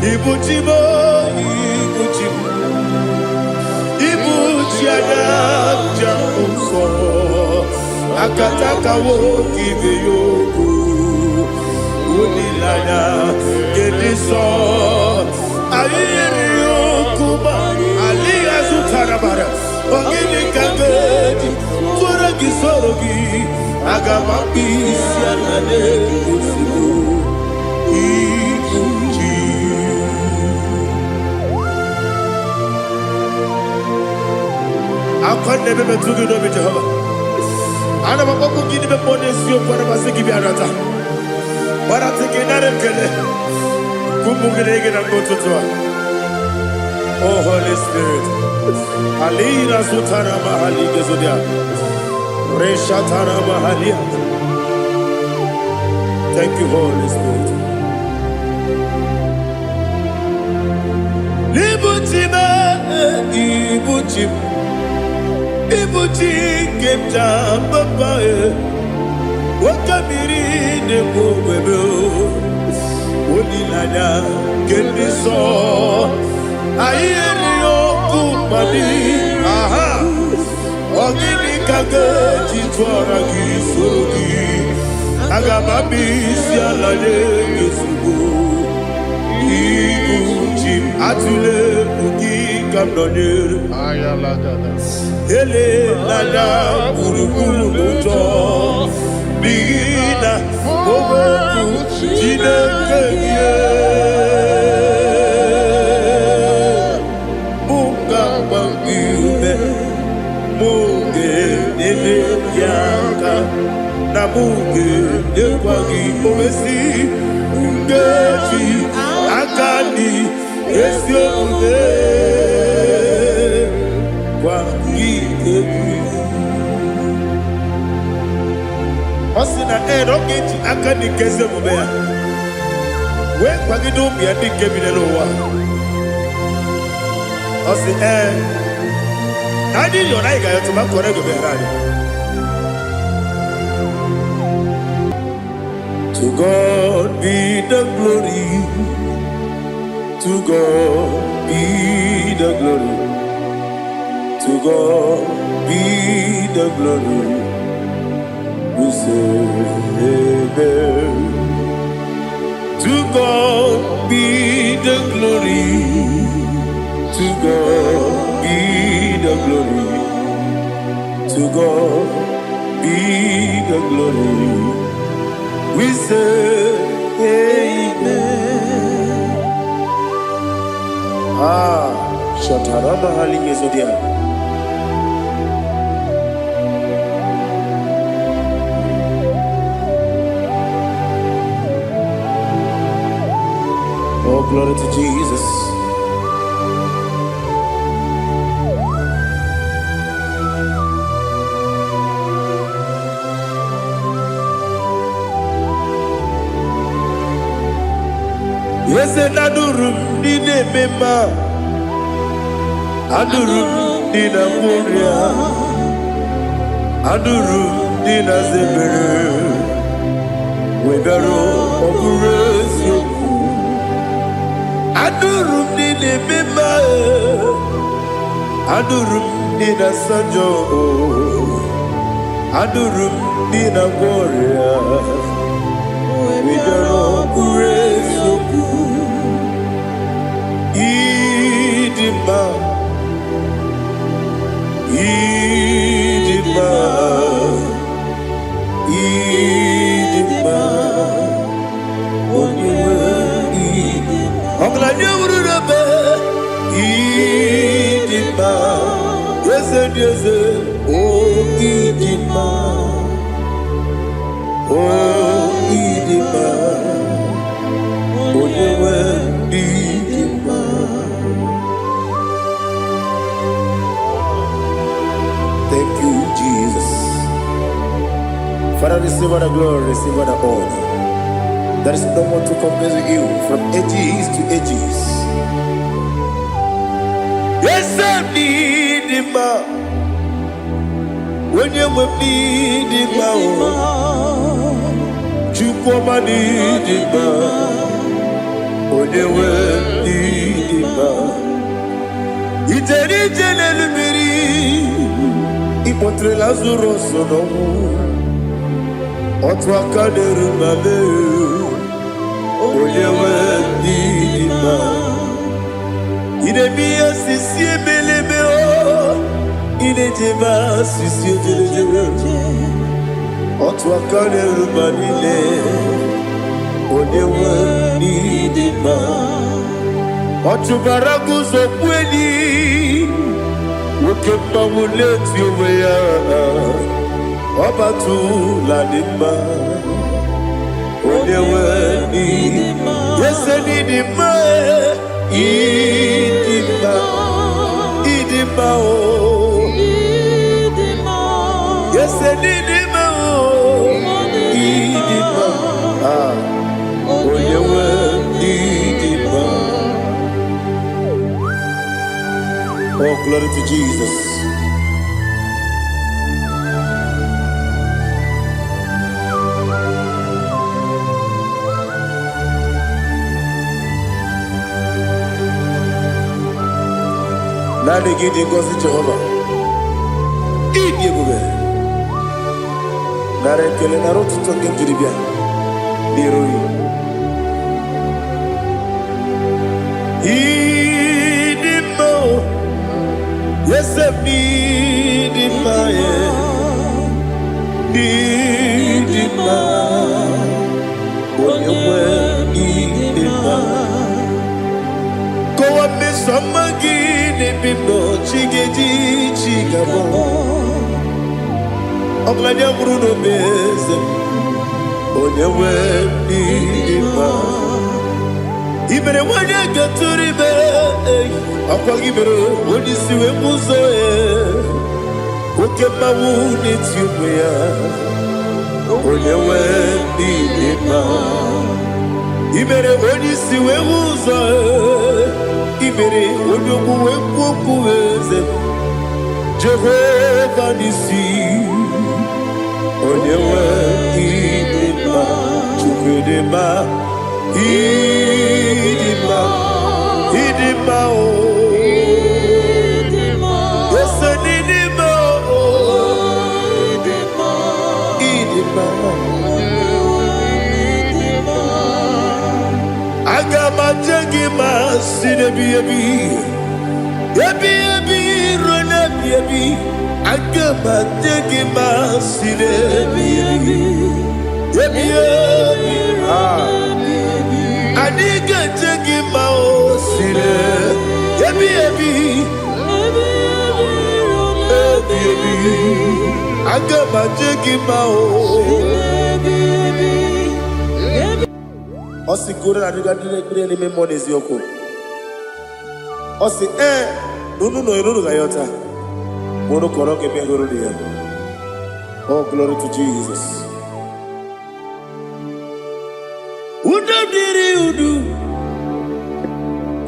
Ibu chi m, ibu chi m, ibu chi anya nja nsọ. Akataka nwoke ibe ya okwu. Olileanya nke ndị nsọ. Anyị yiri okwu ma alịghị azụtara bara. Ọ gịnị ka m ga-eji tụọrọ gị soro gị? Aga m akpụ isi ala n'egosi ibu chi. Akwa na-ebe metụ gị n'obi Jehova. Ana m akpọkwu gị n'ime mmụọ n'eziokwu, ana m asị gị bịa nata. Gbarata gị nara ekele. Ụmụ gị na gị na mgbe ụtụtụ a. Oh Holy Spirit. Alina sutara mahali gezodia. Reshatara mahalia. Thank you, Holy Spirit. Ibuchi m, ibuchi m, ibuchi nke m ji papa e. Oke mmiri na-ekwu ogbebe o. Olileanya nke ndị nsọ. Anyị erighị ọkụ mmadụ. Aha. Ọ gịnị ka ga-eji tụọra gị soro gị? Aga m abịa isi ala nye gị ozugbo. Ibu chi m, atụla egwu gị ka m nọnyere. Elela gburugburu n'ụjọ n'ihi na okwu Chineke gị mụ ga-agba gị ume, mụ ga-enyere gị aka na mụ ga-enyekwa gị owesi nkeji aka dị ezi omume gwa gị egwu. Ọ sị na ee na ọ ga-eji aka dị nke ezi omume ya wee kwagide ụmụ ya ndị nke bi n'elu ụwa. Ọ sị ee na anyị yọrọ anyị ga-ayọtụ ma kọrọ ego meghere anyị. To God be the glory, to God be the glory, to God be the glory. We say amen. To God be the glory, to God be the glory, to God be the glory. We say amen. Ah, Shatarama Hali Yezodia. Oh, glory to Jesus. Eze na-adụrụ m ndị na-eme mma, adụrụ m ndị na-agwọ ọrịa, adụrụ m ndị na-aza ebere, wee bịaruo ọ bụrụ eziokwu. Adụrụ m ndị na-eme mma, adụrụ m ndị na-asa njọ, adụrụ m ndị na-agwọ ọrịa, wee bịaruo ọ bụrụ eziokwu. Ịdị mma, ịdị mma, ịdị mma, onye nwe ịdị. Ọgaranya wuru n'ebe ịdị mma, eze dị eze, o ịdị mma, o ịdị mma, onye nwe ịdị mma. Thank you, Jesus. Father, receive all the glory, receive all the honor. There is no one to compare with you from ages to ages. Eze m n'ịdị mma, onye nwe m n'ịdị mma o, Chukwu ọma n'ịdị mma, onye nwe Ije n'elu mmiri, ịkpọtere Lazarus n'ọnwụ. Otu aka na-eru ma mee, onye nwe ndị dị mma. Ị na-eme ihe osisi emeleme o, ị na-ejebe asịsị ejelejele. Otu aka na-eru ma niile, onye nwe ndị dị mma. Ọ chụbara guzo kweli, nwoke mmanwụ na-eti onwe ya. Ọbatụla dị mma, onye nwe ndị ese n'ịdị mma, ịdị mma, ịdị mma o. Ese n'ịdị mma o, ịdị mma. Ah, onye nwe ndị dị mma. Oh, glory to Jesus. Naanị gị dị ngọzi, Jehova. Ịdị ebube. Nara ekele, nara otuto nke m jiri bịa n'iru gị. Ịdị mma o, eze m, ịdị mma, e. Ịdị mma, onye nwe, ịdị mma. Kọwa mmeso ọma gị n'ebe m nọ, chi ga-eji chi ga-abọ. Ọgaranya nwụrụ n'obe, eze m, onye nwe, ịdị mma. I mere nwanyị gatụrụ ime, ọkwa gị mere onye isi wee bụ ụzọ ya. Oke mmanwụ na-eti onwe ya, onye nwe, ịdị mma. I mere onye isi wee hụ ụzọ, i mere onye okwu wee kwuo okwu, eze m. Jehova n'isi, onye nwe, ịdị mma. Chukwu, ịdị mma, ịdị mma, ịdị mma o. Ese n'ịdị mma o, ịdị mma. Aga m aje gị ma si n'ebi ebi ebi ebi ruo n'ebi ebi. Aga m aje gị ma si n'ebi ebi ebi ebi. Ah. Anyị ga-eje gị ma o si n'ebi ebi ebi ebi. Aga m aje gị ma o. Ọ sị goro na adịga ndị na-ekpere n'ime mmụọ n'eziokwu. Ọ sị ee, na unu nọ unu ga-ayọta ma unu kọrọ ga-eme hụrụ ya. Oh, glory to Jesus. Udo dịrị unu,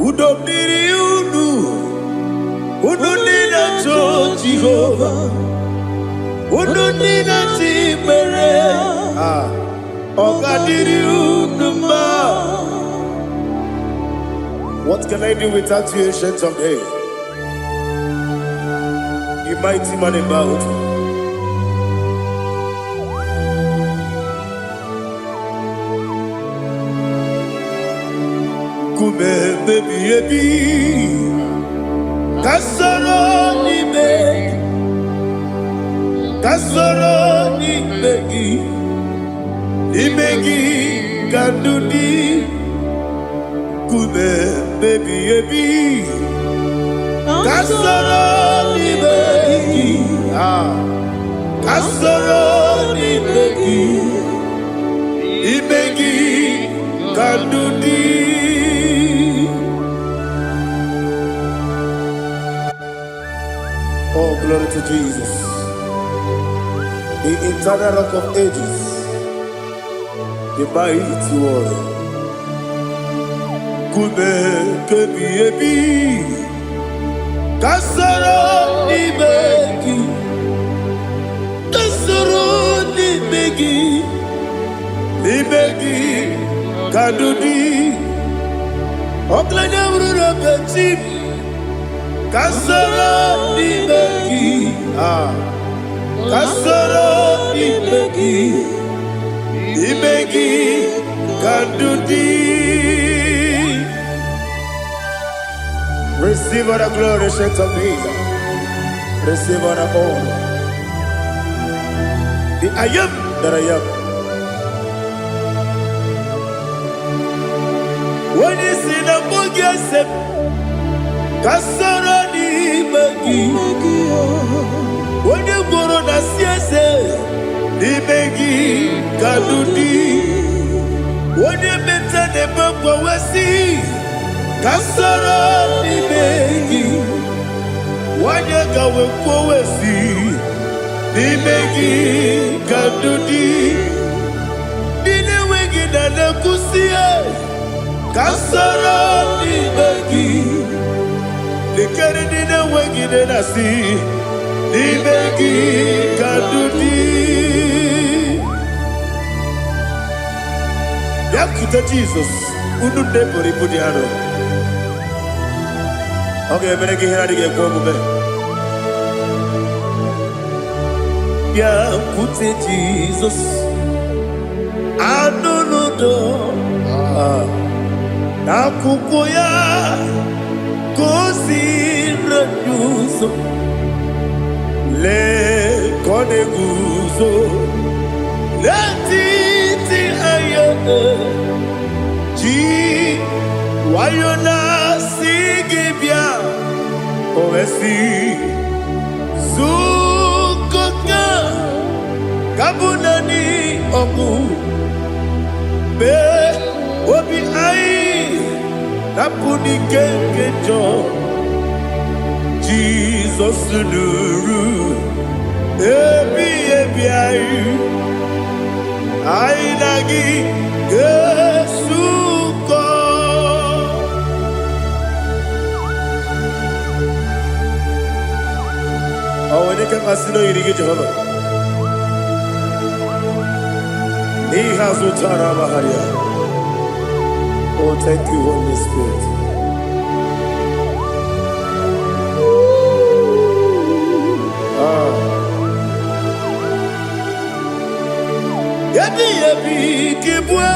udo dịrị unu, unu ndị na-achọ Jehova, unu ndị na-achọ ikpere. Ah, ọ ga-adịrị unu mma. What can I do without you, Ancient of Days? You mighty man in battle. Nkume ebi ebi, ka soro n'ime gị, ka soro n'ime gị, n'ime gị ka ndụ dị. Nkume ebi ebi, ka soro n'ime gị, ah, ka soro n'ime gị, ime gị ka ndụ dị. Oh, glory to Jesus, the eternal Rock of Ages, the mighty warrior. Nkume kebi ebi, ka soro n'ime gị, ka soro n'ime gị, n'ime gị ka ndụ dị. Ọgaranya bụrụ na chi m. Ka soro n'ime gị. Ah, ka soro n'ime gị, n'ime gị ka ndụ dị. Receive all the glory, Saint of Days. Receive all the honor. The I am that I am. Onye si na mbụ gị ese m, ka soro n'ime gị. Onye gworo na si eze, n'ime gị ka ndụ dị. Onye meta na-ebe mgbanwe ka soro n'ime gị. Nwanyị ka wee kwuo si n'ime gị ka ndụ dị. Ndị na-enweghị na na-ekwusi ka soro n'ime gị. Lekere ndị na-enweghị nne na-asị n'ime gị ka ndụ dị. Bịakwute Jizọs, unu nne buru ibu dị arọ. Ọ ga-emere gị ihe na-adịghị ekwe omume. Bịakwute Jizọs, anụ n'udo n'akwụkwọ ya ka o si anyị ụzọ. Lee ka ọ na-eguzo n'etiti anyị, ji nwayọ na-asị gị bịa. O wee sị zukọta ka bụ naanị ọgwụ mee obi anyị napụ n'ike nke njọ. Jizọs nụrụ ebi ebi anyị, anyị na gị ga-esukọ. Ọ nwere ike mmasị na oyiri gị, Jehova, n'ihe azụ tara amagharịa. Oh, thank you, Holy Spirit. Ah. Ebi ebi kibue,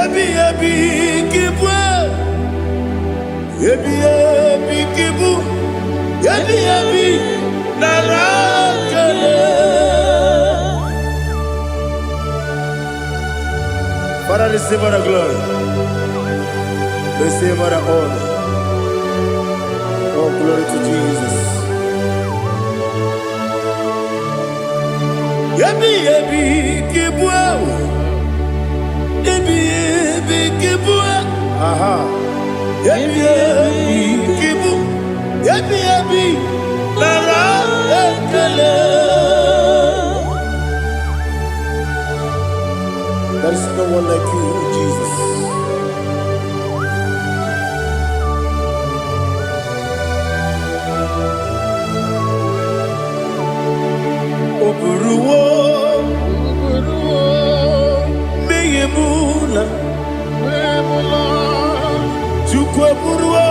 ebi ebi kibue, ebi ebi kibu, ebi ebi nara kele. Father, receive all the glory, receive all the honor. Oh, glory to Jesus. Ebi ebi kibue, ebi ebi kibue, aha. Ebi ebi kibu, ebi ebi nara ekele. There is no one like you, Jesus. O buruwo mmehie m la, Chukwu eburuwo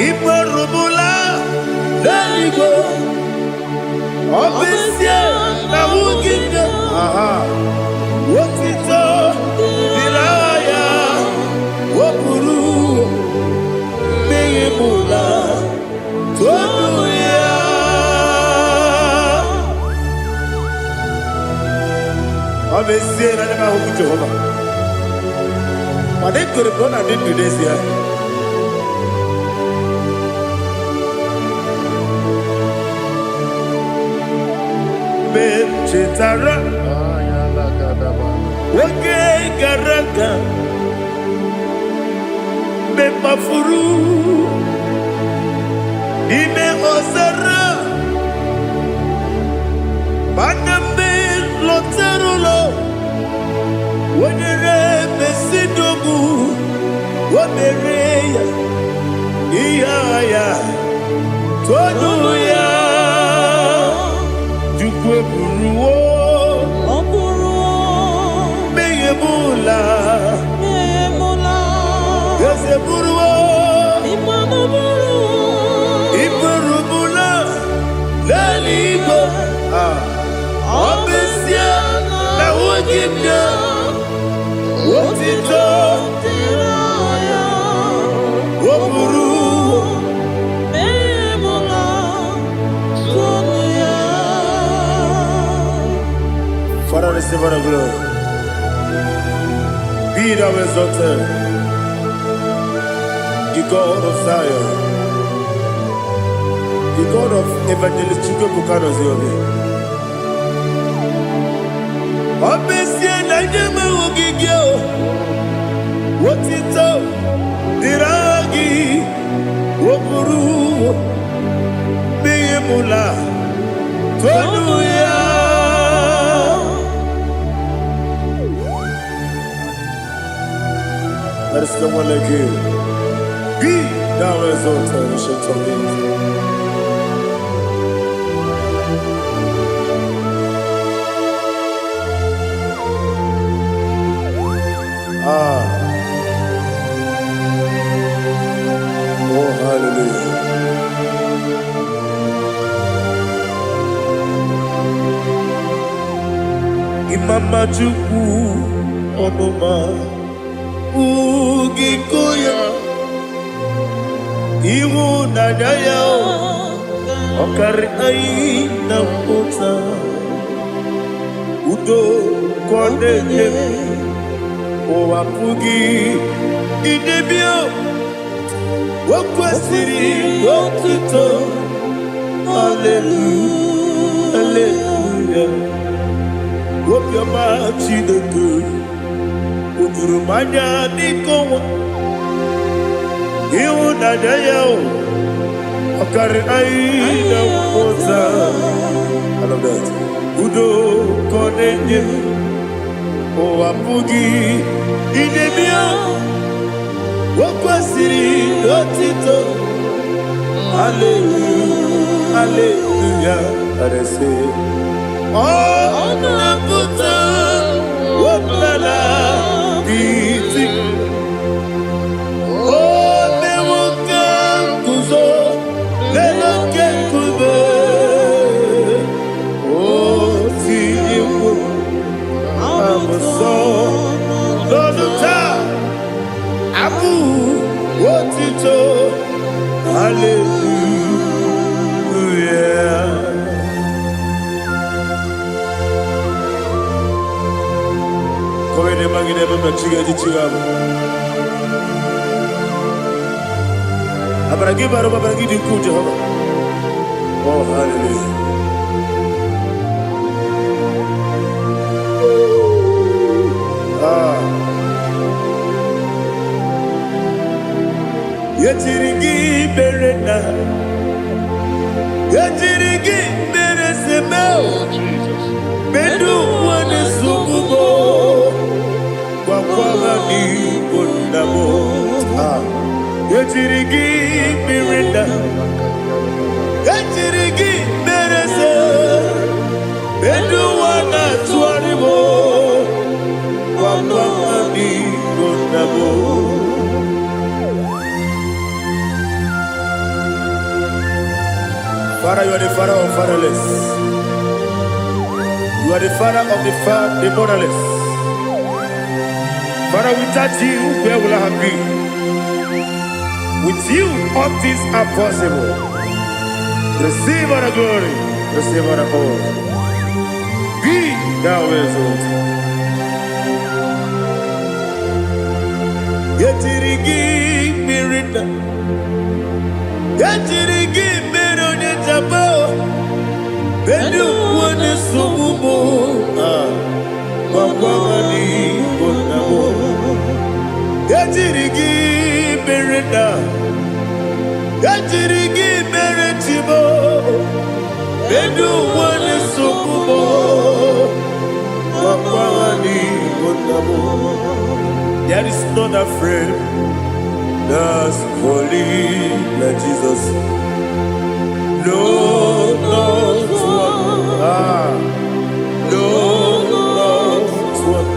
imerụmụla n'eluigwe. Ọ bụ ezie na nwunye nne, aha, otito dịrị aha ya. O buru mmehie m la, tonu ya. Ọ bụ ezie na ndị m ahụghị Jehova, mana ekwere m na ọ na-adị ndụ n'ezie. Mgbe m chetara oge gara aga, mgbe m kpafuru n'ime ọzara, mana mgbe lọtara ụlọ, wenyere mesidogbu, o mere ya ihe agha ya, tonu ya. Chukwu eburuwo Ọ bụrụ mmehie m ụla. mmehie m la. Eze. Eburuwo. Iburubula n'eluigwe. Ah. Ọ bụ ezie na ahụghị m ya, otito o buru. Memula tonu ya. Father, receive all the glory. Be thou exalted, the God of Zion, the God of Evangelist Chukwuebuka Obi. Ọ bụ ezie na nye m ahụghị gị o, otito dịrị aha gị, o buru n'ihi mụla tonu ya. There is no one like you. Be thou exalted, Ancient of Days. Ah, oh hallelujah. Imama Chukwu ọnụma ugiko ya, ịhụnanya ya ọkarị anyị na mpụta, udo ka ọ na-enye m, ụwa pụghị idebe. O kwesịrị otuto, haleluya, haleluya. Obiọma Chineke o juru m anya dịka ọnwa, ịhụnanya ya o ọkarị anyị na mmụta. I love that. Udo ka ọ na-enye m, ụwa pụghị idebe ya. O kwesịrị otito, haleluya, haleluya. Arese ọ na-apụta ọbụla iti o mewo ka nguzo n'elu oke nkume, o tinyewo abụsọ n'ọnụ taa abụ otito, haleluya. Kowene magine mama chiga chiga. Amara gị bara ụba, amara gị dị ukwuu, Jehova. Oh, hallelujah. Ah. Ejiri gị mere na ejiri gị mere seme. Oh, Jesus. Medu ụwa na-esogbu m, gwakwa ha n'igbo nna m. Ah. Ejiri gị mere na ejiri gị mere se medu ụwa na-atụgharị m, gwakwa ha n'igbo nna m. Father, you are the father of fatherless. You are the father of the motherless. Father, without you, where will I have been? With you, all things are possible. Receive all the glory, receive all the honor. Be thou exalted. Ejiri gị mmiri na ejiri gị mere onye jaba bedu ụwa na-esogbu m. Ah, gwakwa ha n'igbo nna m. Ejiri gị mere na ejiri gị mere chibo bedu ụwa na-esogbu m, gwakwa ha n'igbo nna m. There is not a friend that's holy like Jesus. No, not one. Ah, no, not one.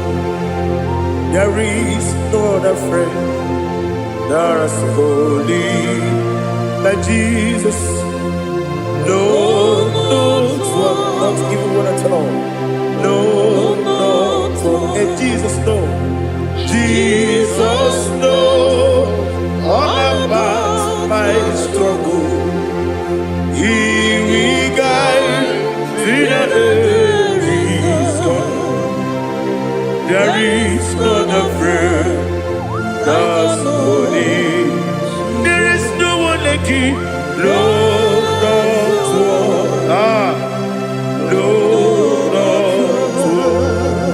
There is no other friend There is holy like Jesus. No, no, one, not even one at all. No, not one. And Jesus, no. Jesus, no. All about my struggle. He will guide till the day is gone. There is none afraid. That's holy. There is no one like you. No, not one. Ah, no, not one.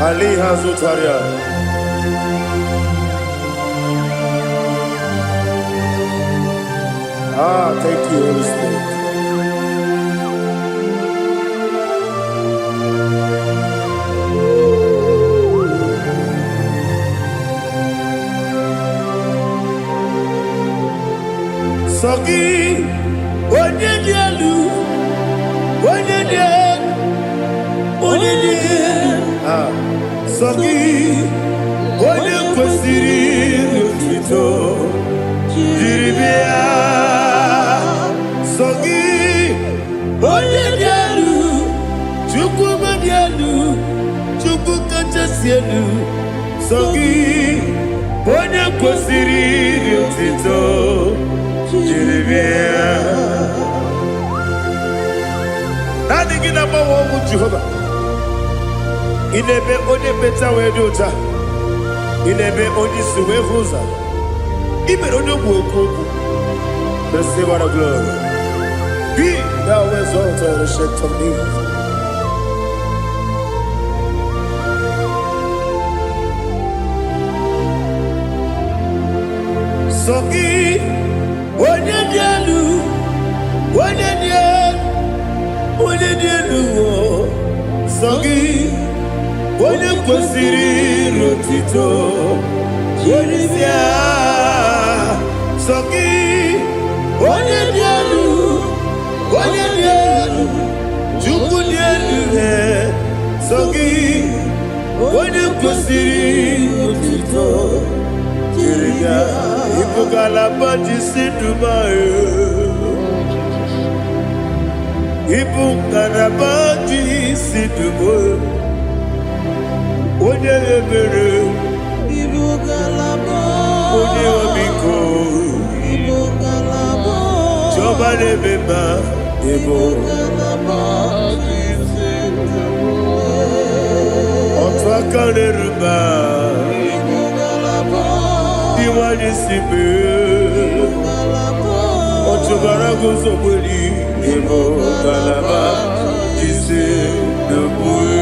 Ali Hazutaria. Ah, thank you, Holy Spirit. Sọ gị, onye dị elu, onye dị elu, onye dị elu. Ah, sọ gị, onye kwesịrị otuto jiri bịa. Sọ gị, onye dị elu, Chukwu dị elu, Chukwu kachasị elu. Sọ gị, onye kwesịrị otuto jiri bịa. Naanị gị na-agbanwe ọnwụ Jehova. Ị na-eme onye mmecha wee dị ụcha. Ị na-eme onye isi wee hụ ụzọ. Ị mere onye ogbu okwu okwu. Receive all the glory. Be thou exalted, ancient of days. Sọ gị, onye dị elu, onye dị elu, onye dị elu, o. Sọ gị, onye kwesịrị otito, onye si agha. Sọ gị, onye dị elu, onye dị elu, Chukwu dị elu, eh. Sọ gị, onye kwesịrị otito, jiri ya, ịbụ ngalaba ji si Dubai. Ịbụ ngalaba ji si Dubai. Onye ebere, Ibu ngalaba, onye ọmịiko, ibu ngalaba, Chiọma na-eme mma, ịbụ ngalaba otu aka na-eru mba, ibu ngalaba, iwanye si mee. ngalaba, Ọchụbara guzo gberi, ịbụ ngalaba ji si Dubai.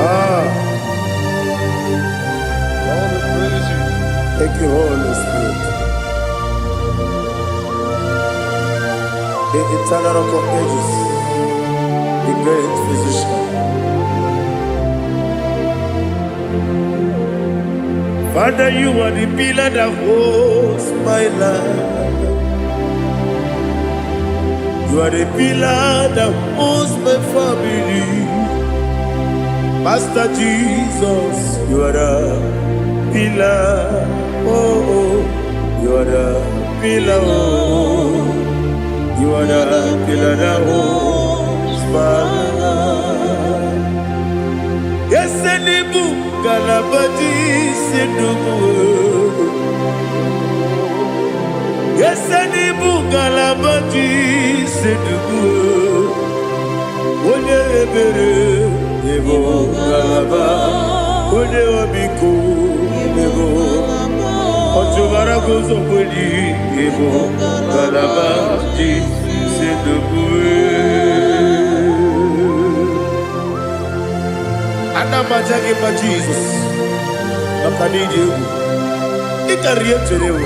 Ah, Lord, we praise you. Thank you, Holy Spirit. The eternal rock of ages, the great physician. Father, you are the pillar that holds my life. You are the pillar that holds my family. Master Jesus, you are the pillar. Oh, oh, you are the pillar. Oh, you are the pillar that holds my life. Esenibu galabati sedubu. Esenibu galabati sedubu. Onye ebere ebo galaba. Onye obiko ebo. Ọchụbara guzo kweli ebo galaba ji sedubu. Ana m aja gị mma Jizọs maka na ịdị egwu ị karịrị ihe m chere ewu.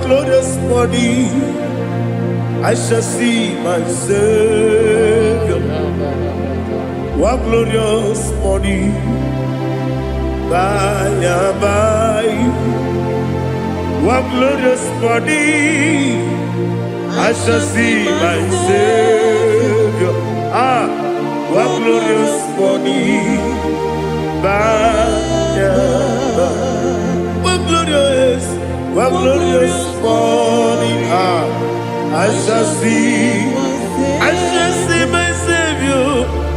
Glorious morning I shall see my Savior. What glorious morning, by and by. What glorious morning I shall see my Savior. Ah, what glorious morning, by and by. What glorious morning. Ah, I shall see my Savior.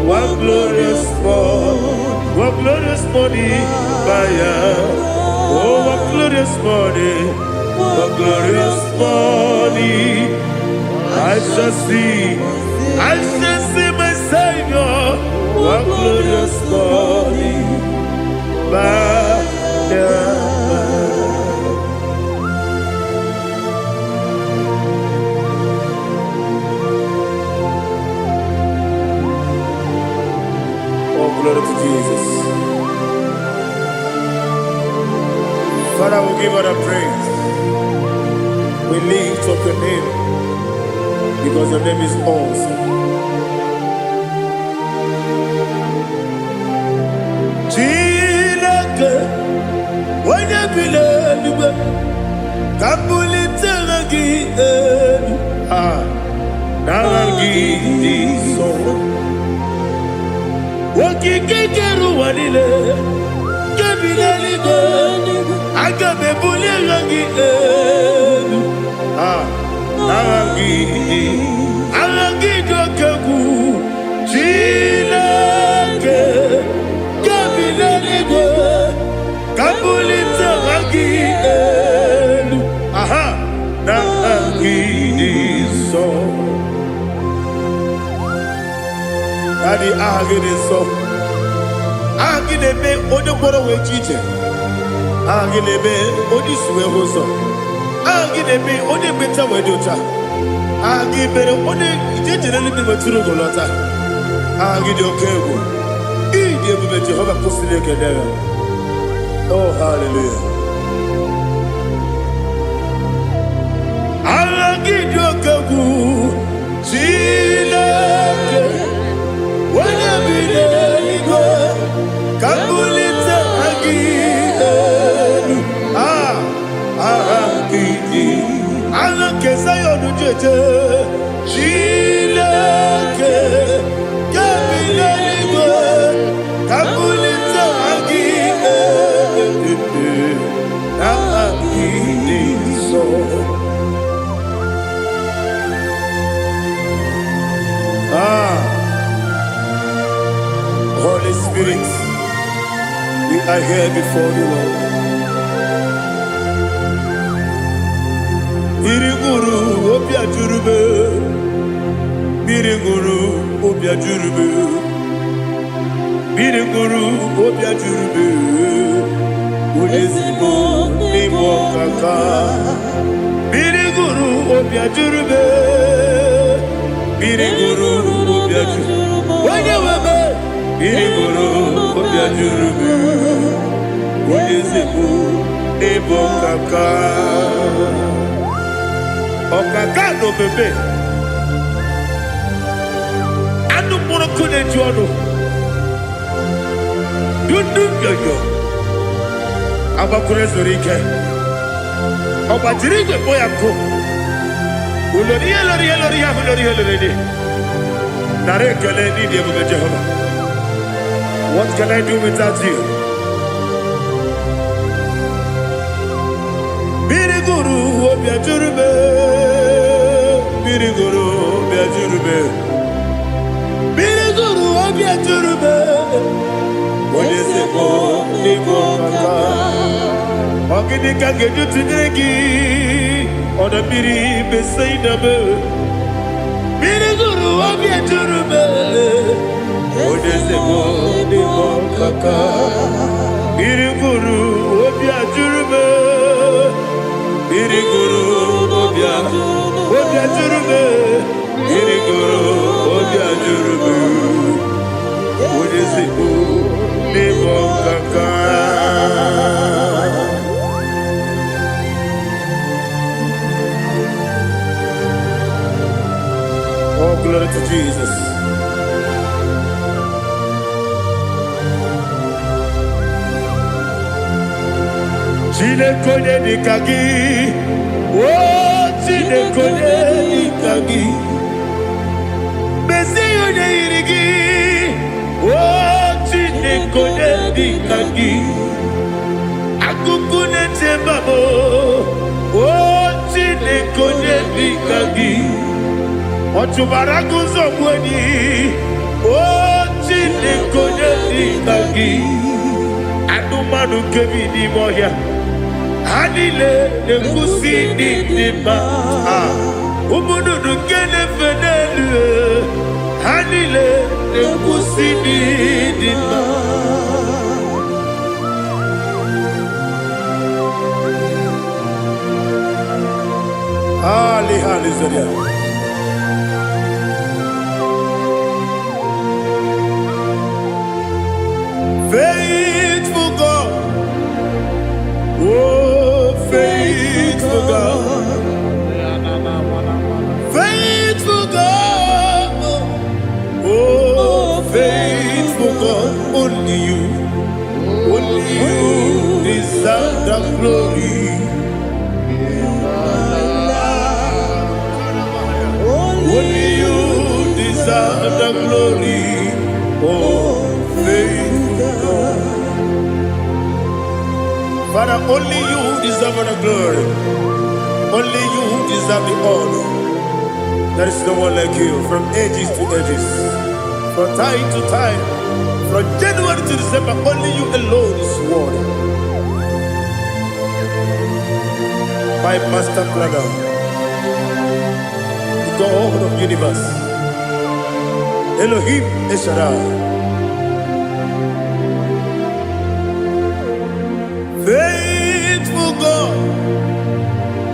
What glorious morning, what glorious morning, by and. Oh, what glorious morning, what glorious morning. I shall see my Savior. What glorious morning, by and by. Oh, glory to Jesus. Father, we give all the praise. We lift up your name because your name is awesome. Chineke, onye bi n'eluigwe, ka m bulite aha gị elu. Ah, n'aha gị dị nsọ. Okike kere ụwa niile, nke bi n'eluigwe, aga m ebuli aha gị elu. Ah, aha gị dị, aha gị dị oke egwu. Chineke, nke bi n'eluigwe, ka m bulite aha gị elu. Aha, n'aha gị dị nsọ. Daddy, aha gị dị nsọ. Aha gị na-eme onye ngwọrọ wee ji ije. Aha gị na-eme onye isi wee hụ ụzọ. Aha gị na-eme onye ekpenta wee dị ụcha. Aha gị mere onye ije jere eluigwe wetụrụ ugo lọta. Aha gị dị oke egwu. Ịdị ebube Jehova kwụsịrị ekele ya. Oh, hallelujah. Aha gị dị oke egwu. Chineke, onye bi n'eluigwe, ka m bulite aha gị elu. Ah, aha gị dị. Aha nke Zion jeje. Chineke, nke bi n'eluigwe, ka m bulite aha gị elu. Aha gị dị nsọ. Ah, Holy Spirit, we are here before you, Lord. Mmiri ṅụrụ obi ajụrụ m. Mmiri ṅụrụ obi ajụrụ m. Mmiri ṅụrụ obi ajụrụ m. Onye ezigbo n'ịbụ ọkaka. Mmiri ṅụrụ obi ajụrụ m. Mmiri ṅụrụ obi ajụrụ. Onye nwe m. Mmiri ṅụrụ obi ajụrụ m. Onye ezigbo n'ịbụ ọkaka. Ọkaka na omeme. Anụ mkpụrụ nkụ na-eju ọnụ. Dundu nyonyo. Agbakwuru ezuru ike. Ọ gbajiri igwe kpọ ya nkụ. Ulori ihe lori ihe lori ihe ahụ lori ihe lori ihe. Nara ekele n'ịdị ebube Jehova. What can I do without you? Mmiri gụrụ obi ajụrụ m. Mmiri gụrụ obi ajụrụ m. Mmiri gụrụ obi ajụrụ m. Onye ezigbo n'ịbụ ọkaka. Ọ gịnị ka m ga-eji tụnyere gị? Ọdọ mmiri Besaida m. Mmiri gụrụ obi ejuru m. Onye ezigbo n'ịbụ ọkaka. Mmiri gụrụ obi ajụrụ m. Mmiri gụrụ obi ajụrụ m. Mmiri gụrụ obi ajụrụ m. Onye ezigbo n'ịbụ ọkaka. Oh, glory to Jesus. Chineke onye dịka gị, o Chineke onye dịka gị, mezie onye yiri gị, o Chineke onye dịka gị, akụkụ na-eche mba m, o Chineke onye dịka gị, ọ chụbara gị ụzọ gbu enyi, o Chineke onye dịka gị, anụmanụ nke bi n'ime ọhịa, ha niile na-ekwusi n'ịdị mma. Ah, ụmụ nnụnụ nke na-efe n'elu, ha niile na-ekwusi n'ịdị mma. Ali, hallelujah. Faithful God, oh faithful God, faithful God, oh faithful God, only you deserve the glory. Only you deserve the glory. Oh, faithful God. Father, only you deserve the glory. Only you deserve the honor. There is no one like you from ages to ages, from time to time, from January to December. Only you alone is worthy. My master planner, the God of universe, Elohim El Shaddai. Faithful God,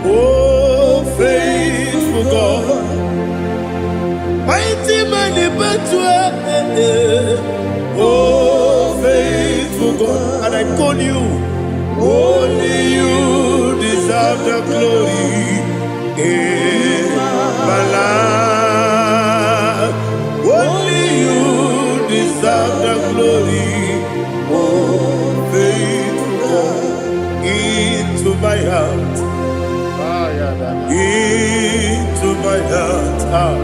oh faithful God, mighty man in battle, oh faithful God, and I call you, only you deserve the glory in my life. Only you deserve the glory, oh faithful God, into my heart, into my heart, ah.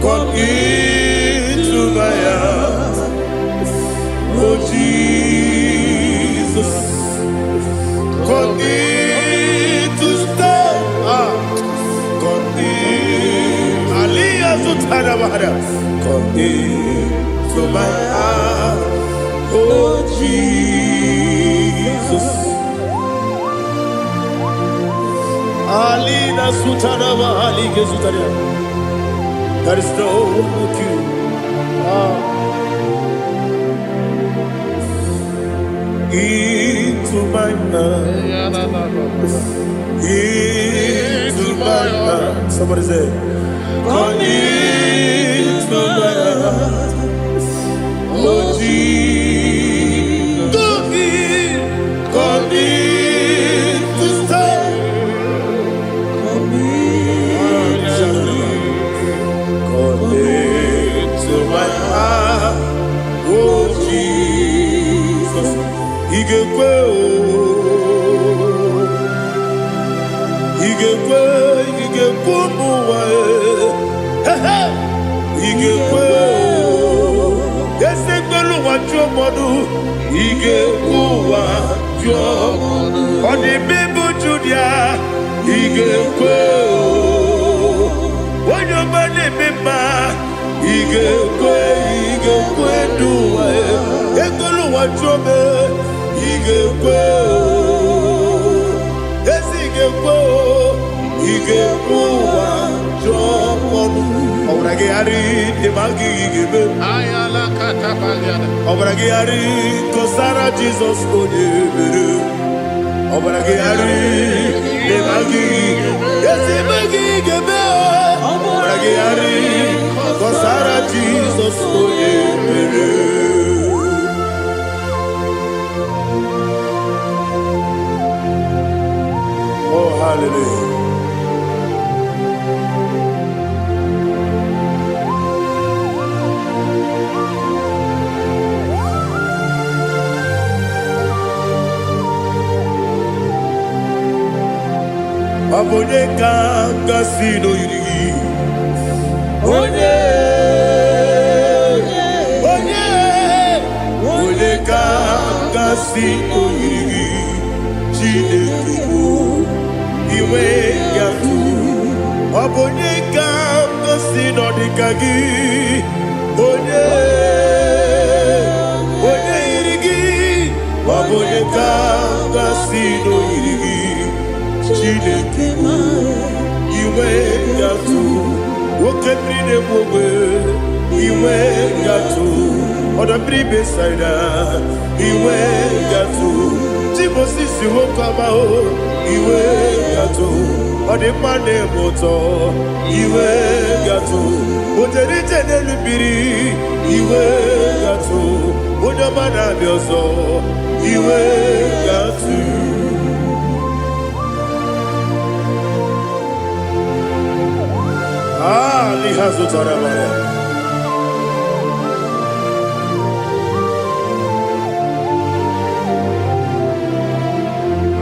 Come into my heart, oh Jesus. Come in to stay, ah. Come in, Aliyah Zutara Bahara. Come into my heart, oh Jesus. Alina Sutara Bahali Gezutaria. There is no one like you. Ah. Into my heart, into my heart. Somebody say, come into my heart, oh Jesus. Come in to stay. Come in. Come into my heart, oh Jesus. Ị ga-ekwe o, ị ga-ekwe, ị ga-ekwe ụmụ ụwa e. He, ị ga-ekwe o, eze mgbelu ụwa jụọ mmadụ, ị ga-ekwe ụwa jụọ. Ọ dị bụ Judia, ị ga-ekwe o. Onye ọma na-eme mma, ị ga-ekwe, ị ga-ekwe n'ụwa e. Ekwela ụwa jụọ m, ị ga-ekwe o. Ezi ị ga-ekwe o, ị ga-ekwe ụwa jụọ ọnụ. Ọbara gị gharị ịma gị ga-eme. Ọbara gị gharị kọsara Jizọs onye mere. Ọbara gị gharị ịma gị ezi ime gị ga-eme. Ọbara gị gharị kọsara Jizọs onye mere. Oh, hallelujah. Onye ka gasị n'oyiri gị? Onye, Onye, onye ka gasị n'oyiri gị? Chineke bụ iwe gatụ. Ọ bụ onye ka gasị n'ọdịka gị? Onye, onye yiri gị? Ọ bụ onye ka gasị n'oyiri gị? Chineke bụ iwe gatụ. Oke mmiri na-egbu ogbe, iwe gatụ. Ọdọ mmiri Besaida, iwe gatụ. Timosisi nwoke ọma o, iwe gatụ. Ọ dị mma na-eme ụtọ, iwe gatụ. O jere ije n'elu mmiri, iwe gatụ. Onye ọma na-abịa ọzọ, iwe gatụ. Ah, liha zụtara mara.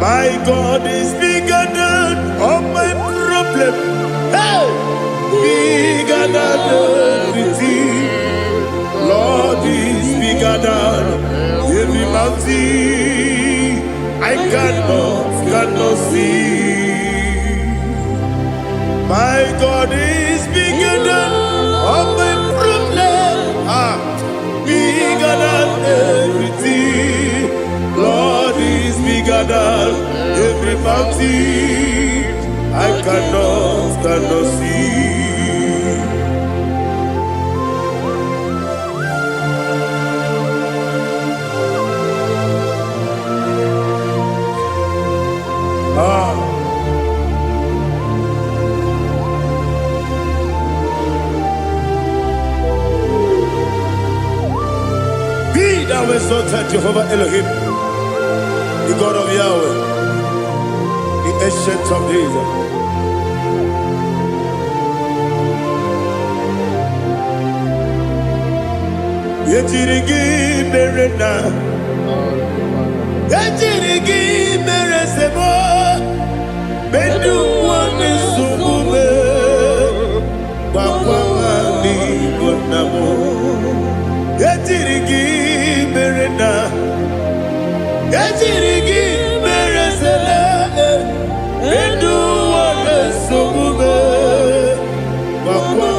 My God is bigger than all my problem. Hey! Bigger than everything. Lord is bigger than every mountain. I cannot see. My God is bigger than all my problem. Ah, bigger than everything. Lord is bigger than every mountain. I cannot see. Ah, be thou exalted, Jehovah Elohim, the God of Yahweh, the Ancient of Days. Ejiri gị mere na ejiri gị mere sebo mendu nwanne nsogbu me gbakwa n'igbo nna m. Ejiri gị mere na ejiri gị mere sele mendu nwanne nsogbu me gbakwa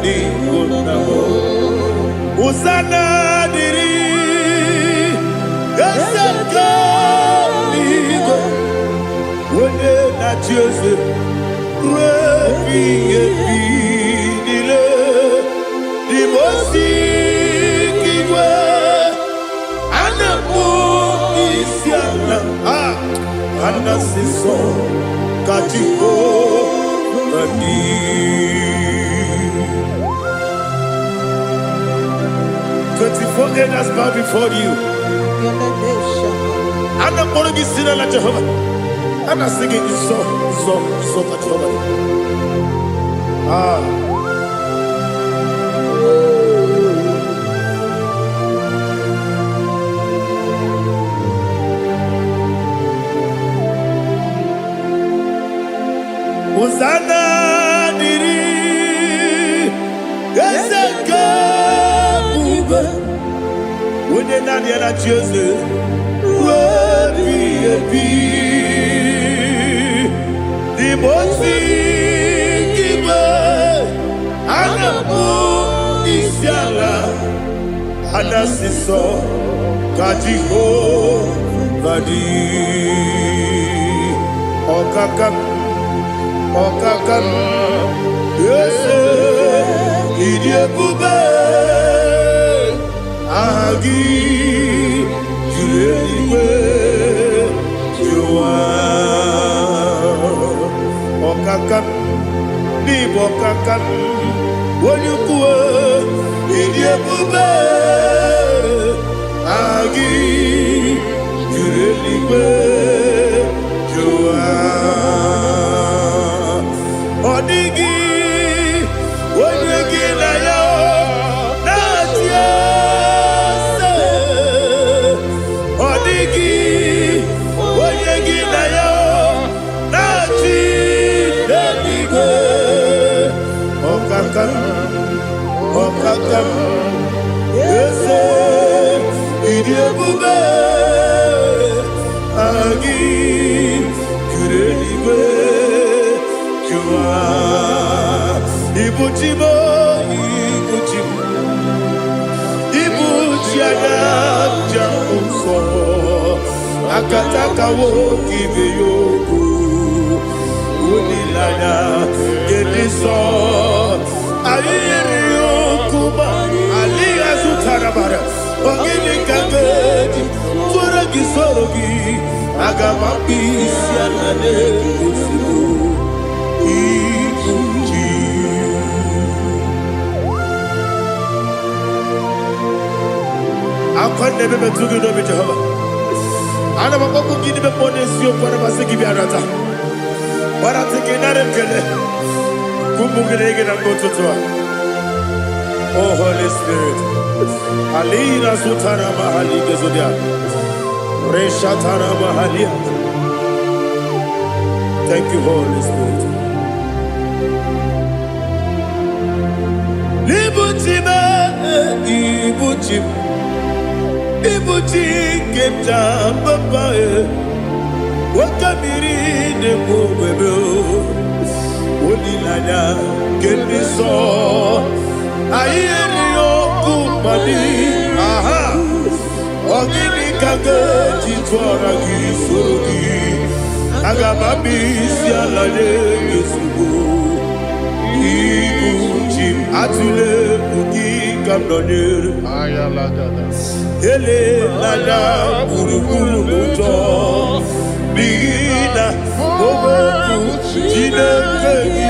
n'igbo nna m. Hosanna dịrị eze nke eluigwe, onye na-achị eze ruo ebighị ebi niile. Dị m osi igwe a na-akpọ isi ala, a anasị nsọ ka Jehova dị. 24 elders bow before you. A na-akpọrọ gị si n'ala Jehova. A na-asị gị nsọ, nsọ, nsọ ka Jehova dị. Ah. Hosanna dịrị eze nke ebube, onye naanị ya na-achị eze ruo ebighị ebi. N'ime ozi igwe a na-akpọ isi ala, a na-asị nsọ ka Jehova dị. Ọkaka m, ọkaka m, eze, ịdị ebube, aha gị juru eluigwe juru ụwa. Ọkaka m, n'ịbụ ọkaka m, onye ukwu, ịdị ebube, aha gị juru eluigwe juru ụwa. Ọ dịghị onye gị na ya na-achị eze. Ọ dịghị onye gị na ya na-achị. Ọkaka m, eze, ịdị ebube gị juru eluigwe jụwa. Ibuchi m, ibuchi m, ibuchi anya nja nsọ akatakawo ibe ya okwu olileanya nke nsọ anyị yiri okwu ma alịghị azụtara bara. Ọ gịnị ka ga-eji tụọrọ gị, soro gị? Aga m akpụ isi ala na-egosigo ibuchi. Akwa na-ebe metụ gị n'obi, Jehova. Ana m akpọkụ gị n'ime mmụọ n'eziokwu. Ana m asị gị bịa nata gbarata gị, nara ekele ụmụ gị na gị na mgbe ụtụtụ a. Oh Holy Spirit, alina zutara mahali gezodia reshatara mahalia. Thank you, Holy Spirit. Ibuchi m, ibuchi m, ibuchi nke m ji papa e, oke mmiri na-egbu ogwebe, olileanya nke ndị nsọ anyị erighị ọkụ mmadụ. Aha, ọ gịnị ka ga-eji tụọra gị, soro gị? Aga m abịa isi ala nye gị ozugbo. Ibu chi m, atụla egwu, gị ka m nọnyere. Elela gburugburu n'ụjọ, n'ihi na okwu Chineke gị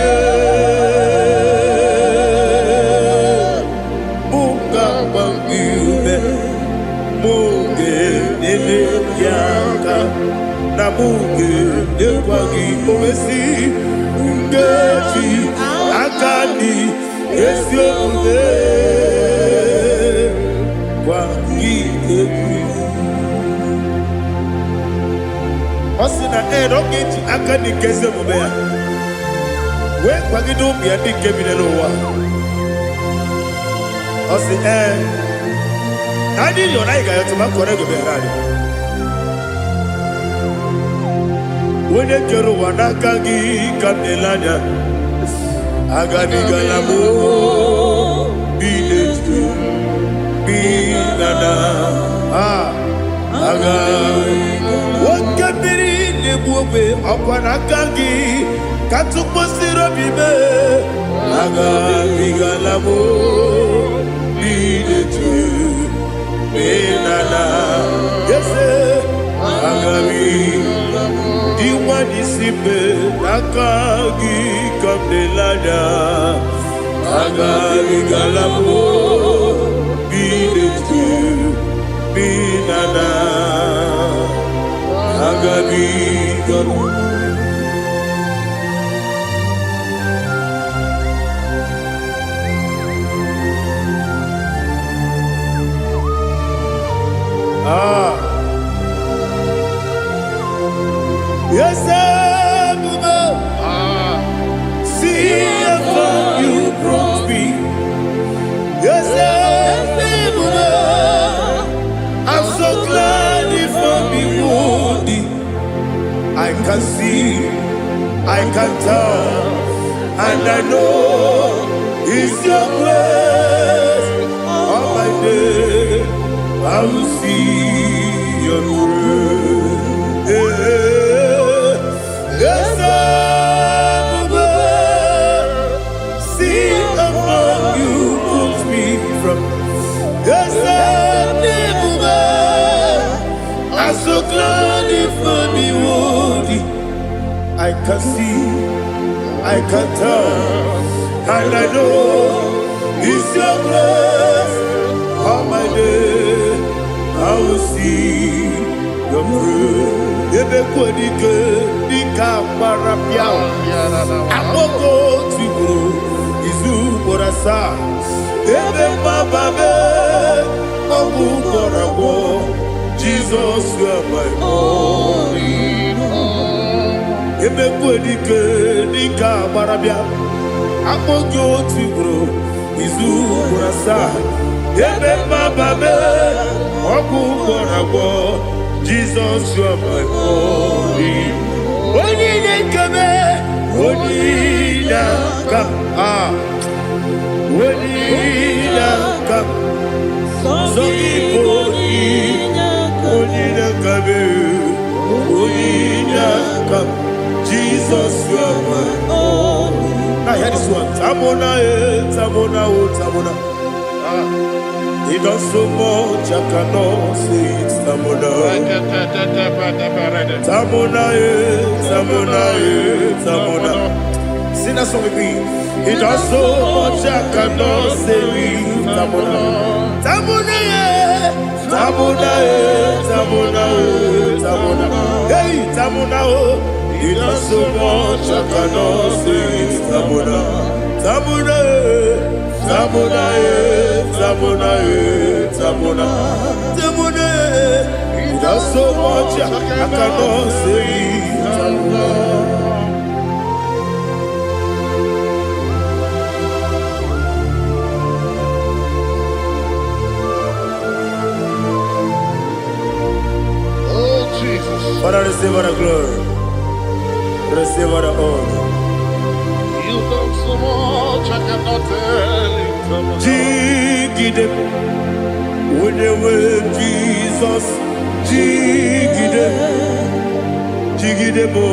mụ ga-agba gị ume, mụ ga-enyere gị aka, na mụ ga-enyekwa gị owesi nkeji aka dị ezi omume gwa gị egwu. Ọ sị na ee, na ọ ga-eji aka dị nke ezi omume ya wee kwagide ụmụ ya ndị nke bi n'ụwa. Ọ sị ee, na anyị yọrọ, anyị ga-ayọtụ ma kọrọ ego bịara anyị. Onye kere ụwa, n'aka gị ka m na-ele anya. Agabigala m bi n'etu bi na na aga oke mmiri na-egbu ogbe, ọkwa n'aka gị ka tụkpọsiri obi mee. Agabigala m bi n'etu bi na na eze agabi dị nwanyị si mbe, n'aka gị ka m na-ele anya. Agabigala m bi n'etu bi na na agabigala. Ah. Yes, ebube, see how far you brought me. Yes, ebube, I'm so glad you found me worthy. I can see, I can tell, and I know it's your grace. All my day, I will see your grace. Yes, ebube, see how far you brought me from. Yes, ebube, I'm so glad you found me worthy. I can see, I can tell, and I know it's your grace. All my day, I will see your grace. Ebe kwadike dịka gbara bịa akpọkọ tigburu izu ugboro asaa, ebe mgbaba ọgwụ gwọrọ agwọ. Jizọs, you are my all. Emekwe dike dịka agbara bịa. Akpọ gị otu ugboro, izu ugboro asaa. Ebe mmaba mee, ọgwụ gwọrọ agwọ. Jesus, you are my only. Onye na-ekeme, onye na-aka. Ah, onye na-aka. Sọ gị bụ onye aka. Onye na-aka mee, onye na-aka. Jesus, you are my. Only. Now hear this one. Tamona, eh, Tamona, oh, Tamona. Ah. He does so much, I cannot say it. Tamona. Tamona, eh, Tamona, eh, Tamona. Sing that song with me. He does so much, I cannot say it. Tamona. Tamona, eh, Tamona, eh, Tamona, oh, Tamona. Hey, Tamona, oh. He does so much, I cannot say it. Tamona. Tamona, eh, Tamona, eh, Tamona, eh, Tamona. Tamona, eh. He does so much, I cannot say it. Tamona. Oh, Jesus. Father, receive all the glory. Receive all the honor. You've done so much, I cannot tell it. Jigide, onye Jesus, jigide, jigide mo,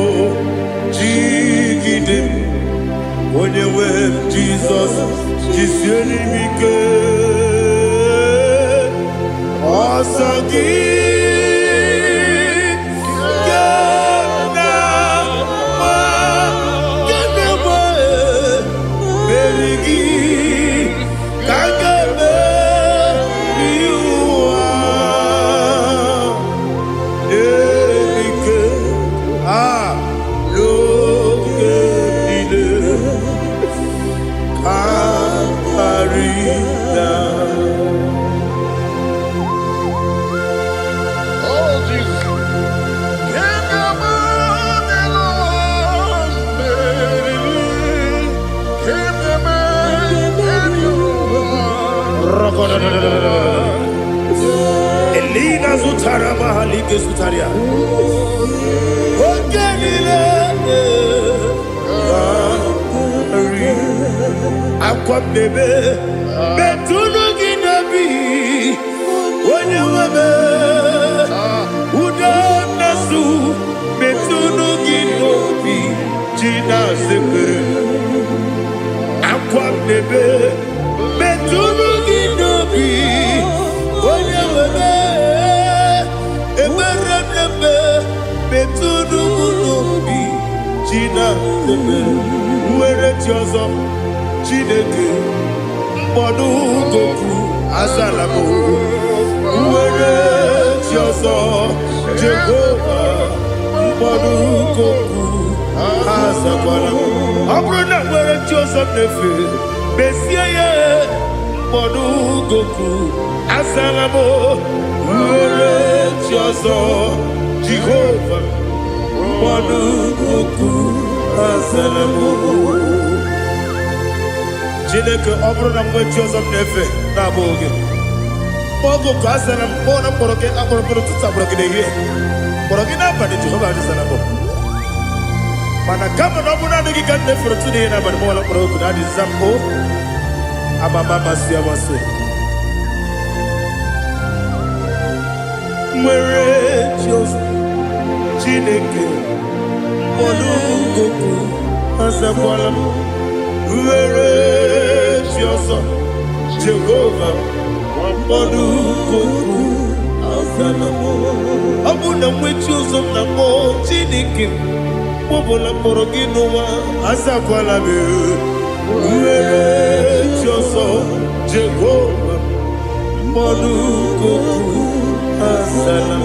jigide, onye nwe Jesus, jisie m ike, ọsọ gị ka m na-agba, ka m na-agba, meri gị ka m ga-emeri ụwa. Ike a n'oge niile ka karịa. Oh, Jesus. Can the man Can the man you? Elina zutara mahalike zutaria. Oge niile karị. Akwa m na-ebe metụnụ gị n'obi onye nwe m. Udo na-asụ metụnụ gị n'obi ji na-azepere. Akwa m na-ebe metụnụ gị n'obi onye nwe m. Ekpere m na-eme metụnụ m n'obi ji na-azepere. Nwere chi ọzọ, Chineke mkpọdụ goku azala m. Nwere chi ọzọ, Jehova mkpọdụ goku azakwala m. Ọ bụrụ na nwere chi ọzọ m na-efe, mezie ya. Mkpọdụ goku azala m. Nwere chi ọzọ, Jehova mkpọdụ goku azala m. Chineke, ọ bụrụ na mgbe chi ọzọ m na-efe na-abụghị gị, oge ka azara m. Kpọọ na mkpọrọ gị akpọrọ mkpọrọ ụtụtụ, akpọrọ gị n'ehihie, kpọrọ gị n'abalị, Jehova azara m. Mana kama na ọ bụrụ naanị gị ka m na-efere ụtụtụ n'ehihie n'abalị, mụwala mkpọrọ oku na adịza m o amama amasị amasị. Nwere chi ọzọ, Chineke mkpọrọ goku azakwala m. Nwere chi ọzọ, Jehova mkpọrọ goku azala m. Ọ bụ na nwe chi ọzọ m na-akpọ, Chineke mkpọbụla mkpọrọ gị n'ụwa azakwala m. Nwere chi ọzọ, Jehova mkpọrọ goku azala m.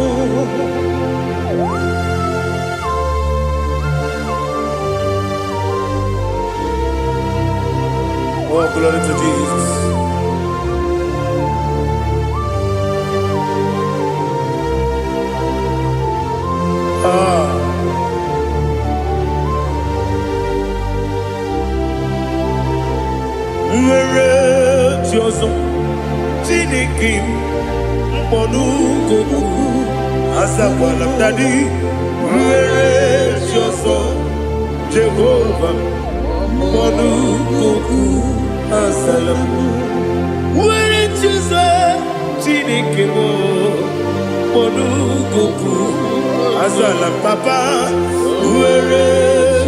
Oh, glory to Jesus. Ah, chi ọzọ. Chineke m, mkpọnukokwu azakwala m. Daddy, nwere chi ọzọ. Jehova, mkpọnukokwu azala m. Nwere chi ọzọ. Chineke m, mkpọnukokwu azala m. Papa, nwere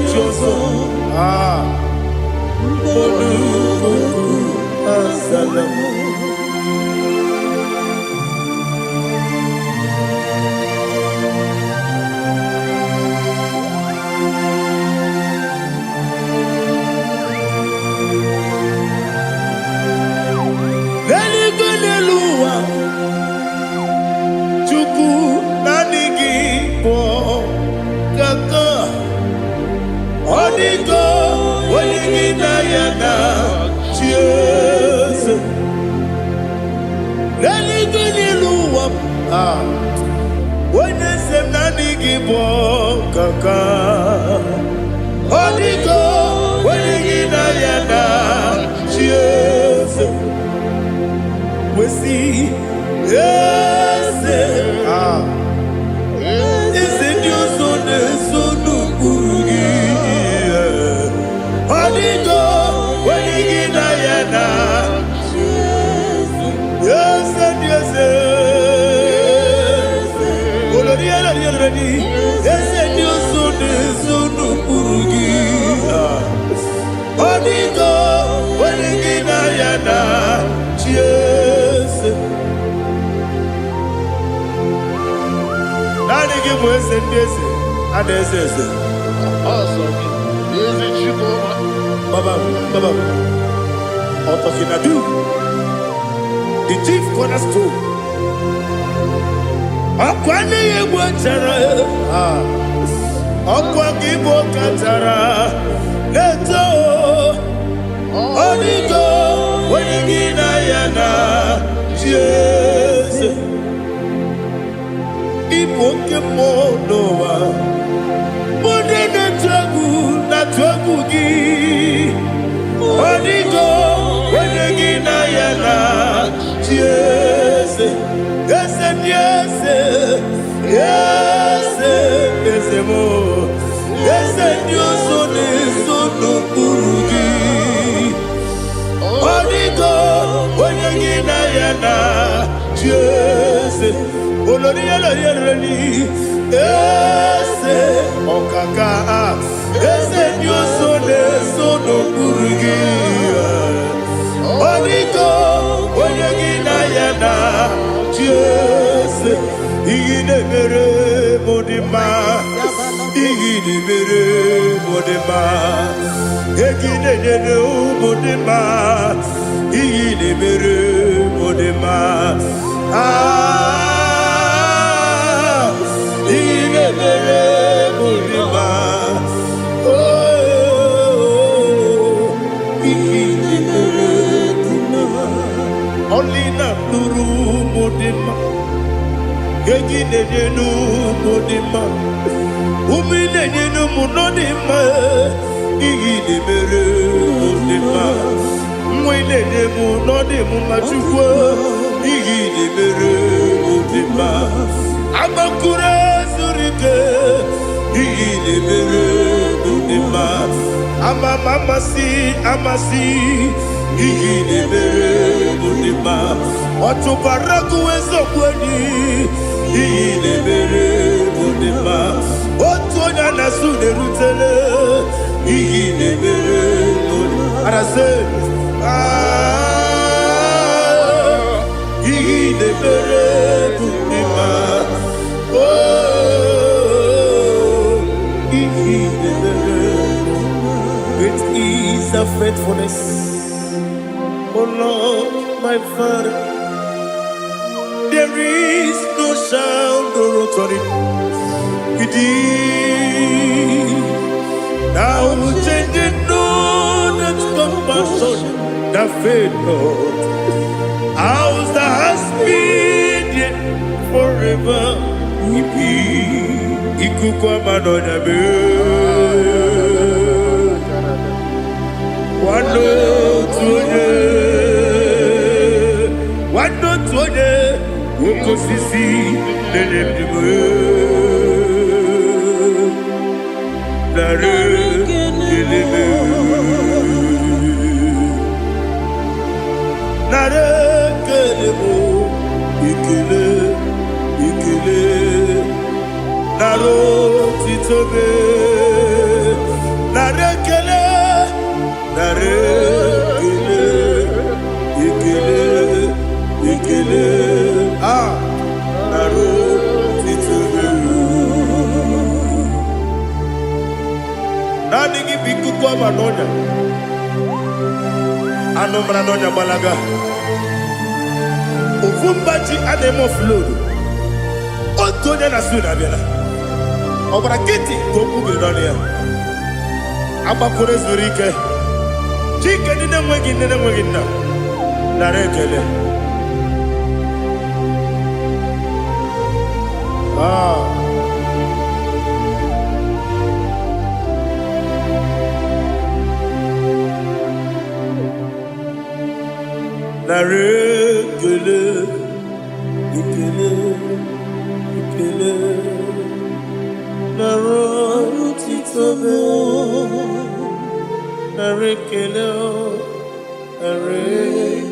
chi ọzọ. Ah, mkpọnukokwu azala m. N'eluigwe, n'elu ụwa, Chukwu, naanị gị bụ kaka. Ọ dịgo onye gị na ya na chi eze. N'eluigwe, n'elu ụwa, ah, onye eze m, naanị gị bụ kaka. Ọ dịgo onye gị na ya na chi eze. Wesi eze, ah, eze ndị ọzọ na-eso n'ụkpụrụ gị. Ọ dịgo onye gị na ya na eze ndị eze. Olori elori elori, eze ndị ọzọ na-eso n'ụkpụrụ gị. Ọ dịgo onye gị na ya na chi eze. Naanị gị bụ eze ndị eze a na-eze eze. Ọsọ gị, ezi Chukwuma. Baba, Baba, Otokinadu, the chief cornerstone. Ọkwa anaghị egbu chara, ọkwa gị bụ kachara na-eto. Ọdịgo onye gị na ya na chi eze. Ịbụ oke mmụọ n'ụwa, onye na-atụ egwu na-atụ egwu gị. Ọdịgo onye gị na ya na chi eze. Eze ndị eze, eze, eze m, eze ndị ọzọ na-eso n'okpuru gị. Ọdịgo onye gị na ya na chi eze. Olori elori elori, eze ọkaka, eze ndị ọzọ na-eso n'okpuru gị. Ọdịgo onye gị na ya na chi eze. Ihe na-emere m dị mma, ihe na-emere m dị mma, ego ị na-enyere ụmụ dị mma, ihe na-emere m dị mma. Ah, ihe na-emere m dị mma. Oh, ihe na-emere dị mma. Ọlị na-atụrụ ụmụ dị mma, ego ị na-enye n'ụmụ dị mma, ume ị na-enye n'ụmụ nọ dị mma. Ihe ị na-emere mụ dị mma, nwa ị na-enye m nọ dị m mma. Chukwu, ihe ị na-emere mụ dị mma. Agbakụrụ zuru ike, ihe ị na-emere mụ dị mma. Ama ama, amasị amasị, ihe ị na-emere mụ dị mma. Ọchụbara gụwa eziokwu enyi, ihe ị na-emere mụ dị mma. Otu onye a na-asụ na-erutele, ihe ị na-emere mụ dị mma. Arasị, ah, ihe ị na-emere mụ dị mma. Oh, ihe ị na-emere. Great is thy faithfulness, O Lord, my Father. There is no shadow of turning with thee. Thou changest not thy compassions, they fail not. As thou hast been, yet forever we be. Ikuku ama n'ọnya mee. Nwanne otu onye. Oke osisi na-enye ndụ nara ekele m. Nara ekele m, ekele, ekele, nara otito m, nara ekele, nara ekele, ekele, ekele, ah, nara otito m. Naanị gị bụ ikuku ọma n'ọnya, anụ mara n'ọnya gbalaga. Ofu mba ji a na-eme oflodu, otu onye na su na-abịala. Ọ gbara nkịtị ka okwu gị n'ọnụ ya. Agbakwuru zuru ike. Chike ndị na-enweghị nne na-enweghị nna, nara ekele. Ah. Nara ekele, ekele, ekele, nara otito m, nara ekele, nara.